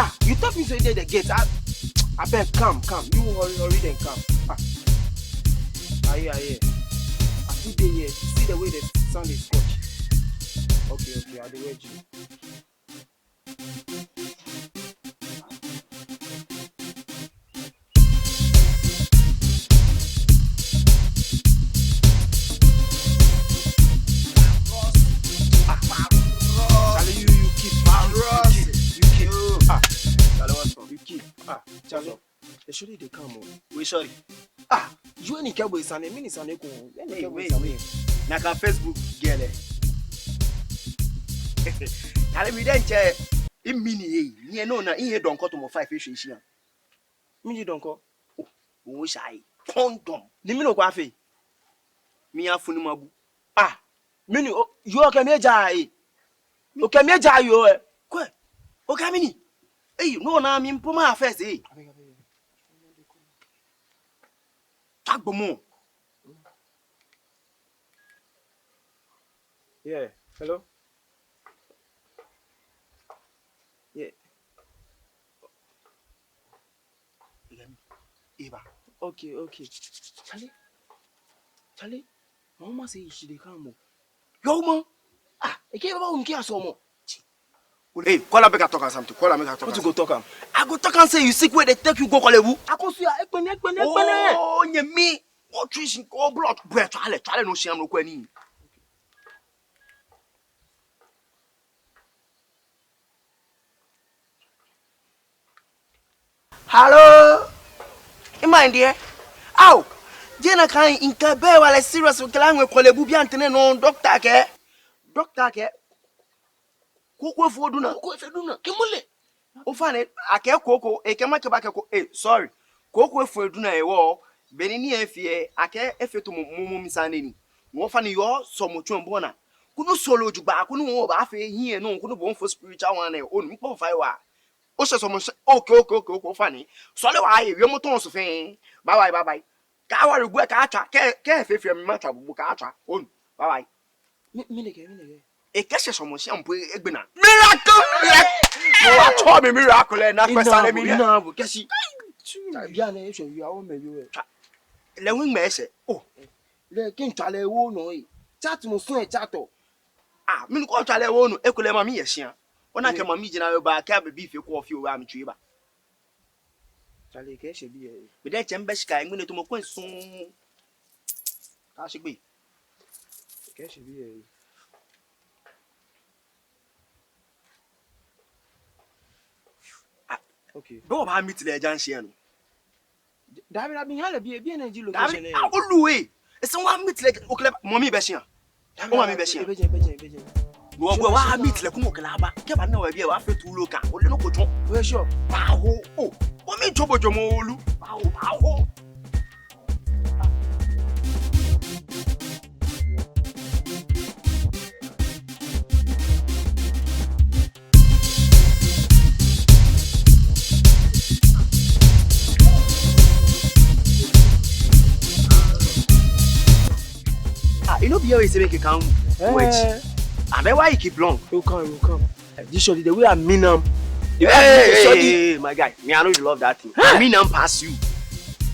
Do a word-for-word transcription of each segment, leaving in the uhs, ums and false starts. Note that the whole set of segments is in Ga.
Ah, you tell me say dey the gate. Ah, abeg, come, come. You hurry, hurry, then come. Ah, aye, aye. I see dey here. See the way the sun dey scorch. Okay, okay, I dey wait you. Charlie, you, you keep, you keep, you keep, you keep. Ah, Charlie, what's up? You keep. Ah, Charlie. What's up? The shorty dey come o. Which shorty? Ah, you any girl boy sane, mini sane ko. Any girl boy sane. Nakai Facebook girl eh. Charlie, mi diɛŋtsɛ. Imini eh. Ni no na ihe dɔŋkɔ to mo five fish shi. Mini dɔŋkɔ. Oh, wo shai. Condom. Ni mini okwa fe. Mi afu ni mabu. Ah, mini o, yoo kɛ mi eja eh. Okɛ mi eja yoo eh. Kwɛ. Okɛ mini. Ei, no na mi mpo ma first eh. Tagbo mo. Yeah, hello. Yeah. Eba. Okay, okay. Charlie. Charlie. My mama say she dey come o. Your woman? Ah, ekɛ baba wo ni kɛ asɔ mo. Hey, call her, make I talk am something. Call her, make I talk am something. What you go talk am? I go talk am say you sick wey dey take you go Korle Bu. Akosu ya, ekpene, ekpene, ekpene. Oh, nyɛmi. What trees in cold blood? Bro, Charlie, Charlie no shame no kwɛ ni. Hello? Ima ndiye? Au! Jie nakai, mikɛ bɛ wa lɛ serious, kɛlɛ aŋwɛ Korle Bu bianɛ nɔ, doctor kɛɛ. Doctor kɛɛ. Kooko efee oduna. Kooko efee oduna. Kɛ mɔ lɛ. Ofainɛ, akɛɛ kooko, ekɛɛ makɛɛ ba kɛɛ ko, eh, sorry. Kooko efee oduna hewɔ, beni ni efee, akɛɛ efee tamɔ mumɔ mli sane ni. Ofainɛ yɔɔ sɔlemɔtsu lɛ bɔ naa. Koni osɔle jogbaŋŋ, koni obaafee hiɛ nɔ, koni obaafee spiritual one lɛ, onu, mikpa fai waa. Oshɛ sɔlemɔtsu, okay, okay, okay, okay, ofainɛ. Sɔle waa ye, wiemɔ tɔŋŋ so fɛɛ. Bye bye, bye bye. Kaawari gbɛ kaatswa, kɛ, kɛ efee fɛɛ mi matswa bubu kaatswa, onu, bye bye. Mi, mi nɛkɛ, mi nɛkɛ. Ekɛɛ shɛ sɔlemɔtsu lɛ mpo egbe naa. Miracle, miracle. Mo wa tsɔ mi miracle lɛ, nakai sane mli nɛ. Ina bo, kɛshi. Bianɛ, eshwɛ, you are home, you are. Lɛ hu ŋmɛ eshɛ. Oh. Lɛ kɛ mitswa lɛ ewo nɔ eh. Chat mo sɔn ɛ chat ɔ. Ah, mɛni ko tswa lɛ ewo nɔ, ekolɛ mami yɛ shia. Ona kɛ mami jina yo ba, kɛ ababi fee ko fi o ba mi tsui ba. Charlie, kɛ eshɛ biɛ. Mi diɛŋtsɛ mibɛ shika, ŋmɛnɛ tamɔ kwɛ sɔŋŋ. Kaashi gbi. Kɛ eshɛ biɛ. Ah, okay. Bɛ wɔbaa meet lɛ junction nɔ. Dabi, dabi, nyɛle biɛ, biɛ nɛ ji location lɛ. Ah, olu eh. Esa wɔ meet lɛ, okɛlɛ, mami bɛ shia. Omami bɛ shia. Ebɛ jɛi, ebɛ jɛi, ebɛ jɛi. No, wɔ, wɔ meet lɛ kɛ mɔ kɛ lɛ aba. Kɛ eba ni wɔyɛ biɛ, wɔfee too local. Ole nɔ ko tsɔ. Wɛ sure. Baaho. Oh, mami jɔbɔ jɔmɔ olu. Baaho, baaho. Ah, you know, be always make you come. Eh. Wait. I mean, why you keep long? You come, you come. This shorty, the way I mean am. The way I mean, hey, hey, hey, my guy, me, I know you love that thing. I mean am pass you.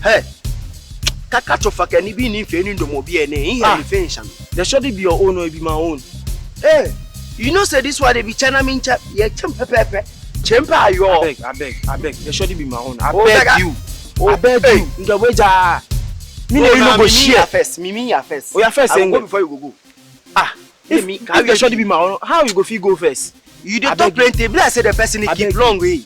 Hey. Kaka tsofa kɛ ni bi ni fee ni ndomo bi ene, he ni finish am. The shorty be your own or it be my own? Hey, you know say this one dey be China min chap, yeah, chim pepepe. Chim pa yo. Abeg, abeg, abeg. The shorty be my own. I beg you. I beg you. Ndobo ja. Me no go share first. Me, me ya first. Oh, ya first. I go before you go go. Ah, if the shorty be my own, how you go fit go first? You dey talk plenty. Be like say the person dey keep long way.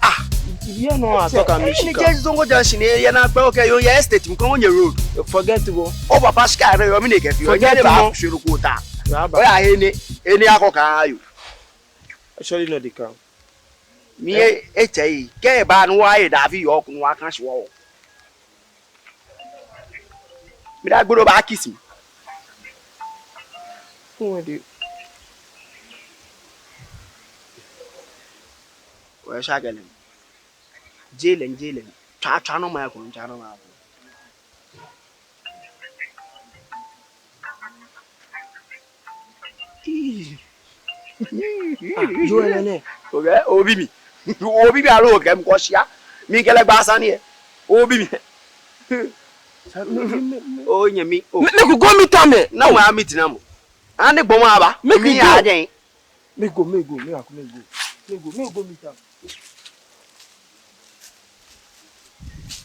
Ah, you hear no talk am. Ni je zongo junction e, ya na pe okay, you ya estate, nko onye road. Forget go. O papa shika re, yo mi ne ke fi. Forget mo. Shuru kota. Oya, ene, ene ako ka yo. Actually, no dey come. Mi e, e chɛ yi. Kɛ eba ni wɔye Davi yɔɔ kɛ ni wɔkã shi wɔ. Mi da gbɔdɔ ba kiss mi. Who want you? Wɛ sha gɛlɛ. Jelen, jelen. Tswa, tswa nɔ ma ko, tswa nɔ ma ko. Ii. Ah, Joel nɛ. Obi, obi mi. Obi mi aloo kɛ mi kɔ shia. Mi kɛ lɛ gba sane lɛ. Obi mi. Onyɛmi. O. Mi, mi ko go meet am lɛ. Namɔ ya meet namɔ? Ani gbɔmɔ aba. Mi ko go. Mi go, mi go, mi go, mi go. Mi go, mi go meet am.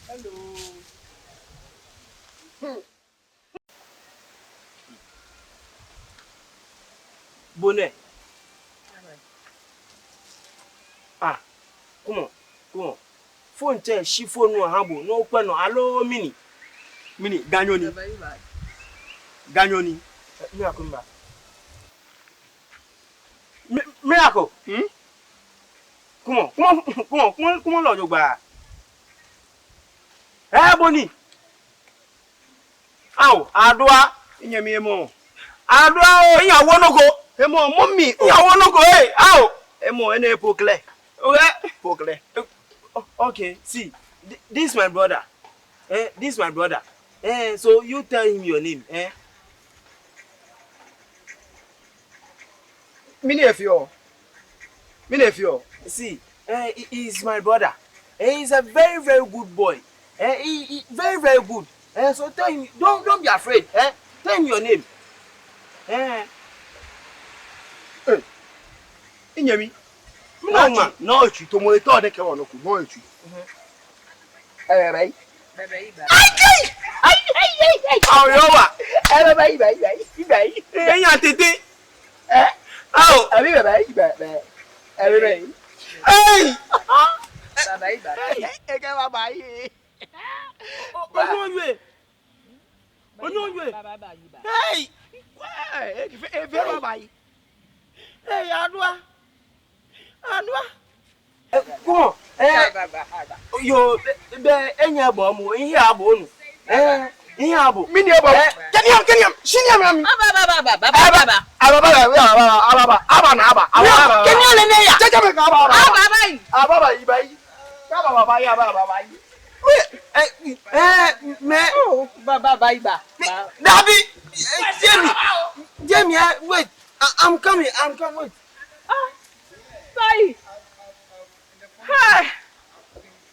Hello. Bo nɛ. Ah, come on, come on. Phone tsɛ, shi phone nɔ ha bo, no kwɛ nɔ, aloo mɛni? Mɛni, Ganyo ni? Ganyo ni? Eh, mi aku mba. Mi, mi aku. Hmm? Come on, come on, come on, come on, come on, lɔ jogbaŋŋ. Eh, bo ni? Ao, Adua, minyɛmi emɔ. Adua oo, miyawo nɔ ko. Emɔ, mɔ mi. Miyawo nɔ ko, eh, ao. Emɔ, enɛ po clear. Okay. Po clear. Eh, o-, okay, see, th-, this is my brother. Eh, this is my brother. Eh, so you tell him your name, eh? Mɛni efeɔ? Mɛni efeɔ? See, eh, he, he is my brother. Eh, he is a very, very good boy. Eh, he, he, very, very good. Eh, so tell him, don't, don't be afraid. Eh, tell him your name. Eh. Eh, minyɛmi. Mi nɔ ma. Nɔ etsui, tamɔ etɔ nɛkɛ wɔ nɔ ko, nɔ etsui. Mhm. Ɛɛ, bɛbɛ yi. Bɛbɛ yi ba. Ai, ai, ai, ai, ai. Awo yɔ wa. Ɛɛ, bɛbɛ yi, bɛbɛ yi, bɛbɛ yi. Ɛɛ, nya tete. Ɛɛ? Awo. Abi bɛbɛ yi, bɛbɛ. Ɛɛ, bɛbɛ yi. Ei. Bɛbɛ yi, bɛbɛ yi. Ɛɛ, ɛɛ, kɛ bɛbɛ yi. O, o, no yue. Onyo yue. Hey! Hey, efe, efe bɛbɛ yi. Hey, Adua. Adua. Eh, come on. Eh, yo, be, be, enye bo mu, ihe abo nu. Eh, ihe abo. Mɛni abo? Eh, kɛnea, kɛnea, shi ni ami. Baba, baba, baba, baba, baba. Aba, aba, aba, aba, aba, aba, na aba, aba, aba. Kɛnea lɛ nɛ ya. Jeje mɛi ka aba, aba. Aba, aba yi. Aba, aba yi, ba yi. Ka aba, aba yi, aba, aba yi. Wait, eh, eh, mɛɛ. Oh, ba, ba, ba, ba. Dabi, eh, Jamie, Jamie, eh, wait, I, I'm coming, I'm coming, wait. Ah, sorry. Hi.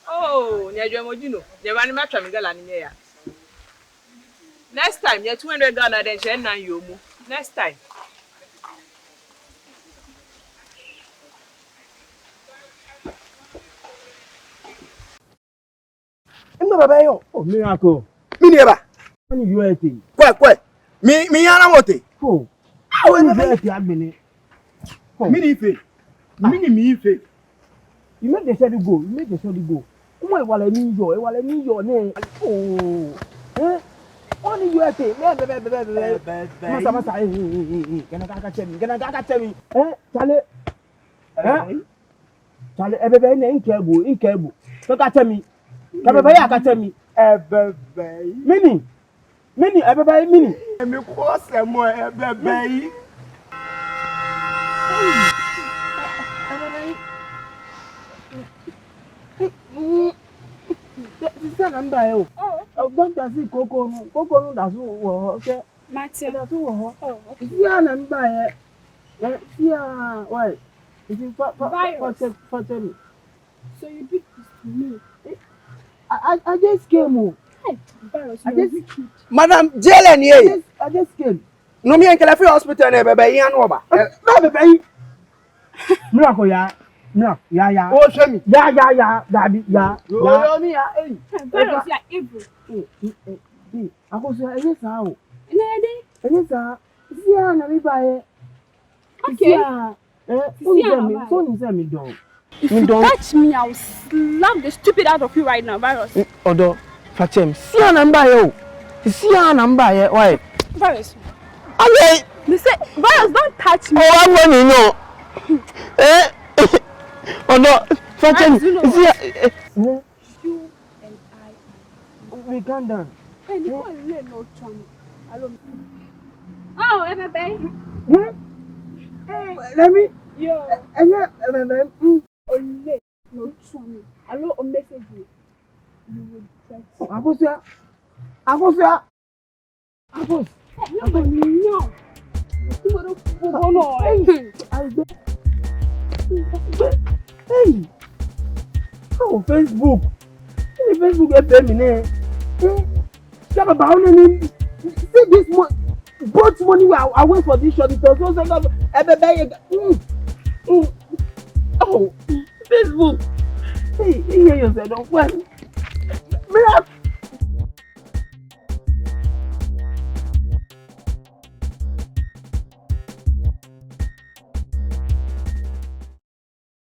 Oh, nyɛjwɛŋmɔ ji no. Nyɛba ni matswa mi gala ni nyɛya. Next time, nyɛ two hundred Ghana, then shɛ na yomo. Next time. Mba baba yo. Oh, Miracle. Mɛni eba? Mɛni yɔɔ etɛ? Kwɛ, kwɛ. Mi, mi yana mote. Oh. Awo ni yɔɔ etɛ agbɛnɛ. Oh. Mɛni efee? Mɛni mifee? Imɛ de sɛ di go, imɛ de sɛ di go. Kuma ewalɛ ni yɔɔ, ewalɛ ni yɔɔ nɛ. Oh. Eh? Mɛni yɔɔ etɛ? Bɛ, bɛ, bɛ, bɛ, bɛ. Bɛ, bɛ, bɛ. Masa, masa, eh, eh, eh, eh. Kɛnɛ ka, ka tsɛ mi, kɛnɛ ka, ka tsɛ mi. Eh, Charlie. Eh? Charlie, ebɛbɛ nɛ, mikɛɛ bo, mikɛɛ bo. Kɛ ka tsɛ mi. Kɛ ebɛbɛ ya ka tsɛ mi. Ebɛbɛ yi. Mɛni? Mɛni, ebɛbɛ yi, mɛni? Emi ko sɛ mɔ ebɛbɛ yi. Ebɛbɛ yi. Sisi ana mba yɛ o. Ogbon tasi koko nu, koko nu dasu wɔ hɔ, kɛ. Mate. Dasu wɔ hɔ. Oh, okay. Sisi ana mba yɛ. Eh, yeah, why? Is it for, for, for, Virus. For, for, for me? So you did this to me? Eh, I, I, I just came home. Hey, Virus, I you're just wicked. Madam, jail and I here. Just, I just came. No, mi and Kelefi hospital ne bɛbɛ yi anu oba. Eh, bɛbɛ yi. Miracle ya. Miracle ya, ya. Oh, show me. Ya, ya, ya, daddy, ya. Oh, ya. Show me ya, hey. Virus, you're evil. Eh, eh, eh, eh. Akoso, ɛnyɛ saa o. Ɛnyɛ dɛ. Ɛnyɛ saa. Sisi ana miba yɛ. Okay. Sisi ana, eh, sisi ana miba yɛ. Wonim sɛ medɔ wo. If you touch me, I will slap the stupid out of you right now, Virus. Ɔdɔ, fa kyɛ me. Sisi ana miba yɛ o. Sisi ana miba yɛ, why? Virus. Ale. Me say, Virus, don't touch me. Oh, I want you know. Eh? Ɔdɔ, fa kyɛ me. Virus, you know what? Sisi ana, eh, eh. You and I are. We calm down. Hey, Nicole, le no try me. Hello. Oh, ebɛbɛ. Hmm? Hey, let me. Yo. Eh, eh, yeah, ebɛbɛ. Hmm. Ole no try me. Hello, o message me. You will regret. Oh, Akosua. Akosua. Akos. Hey, no, no. Hey, I go. Hey. Oh, Facebook. Ni Facebook efee mi nɛ. Eh, shaba ba one ni. See this mo both money wey I, I wait for this short. It was so so. Ebe be ye. Mm. Mm. Oh, Facebook. Hey, hey, hey, you said don't well. Me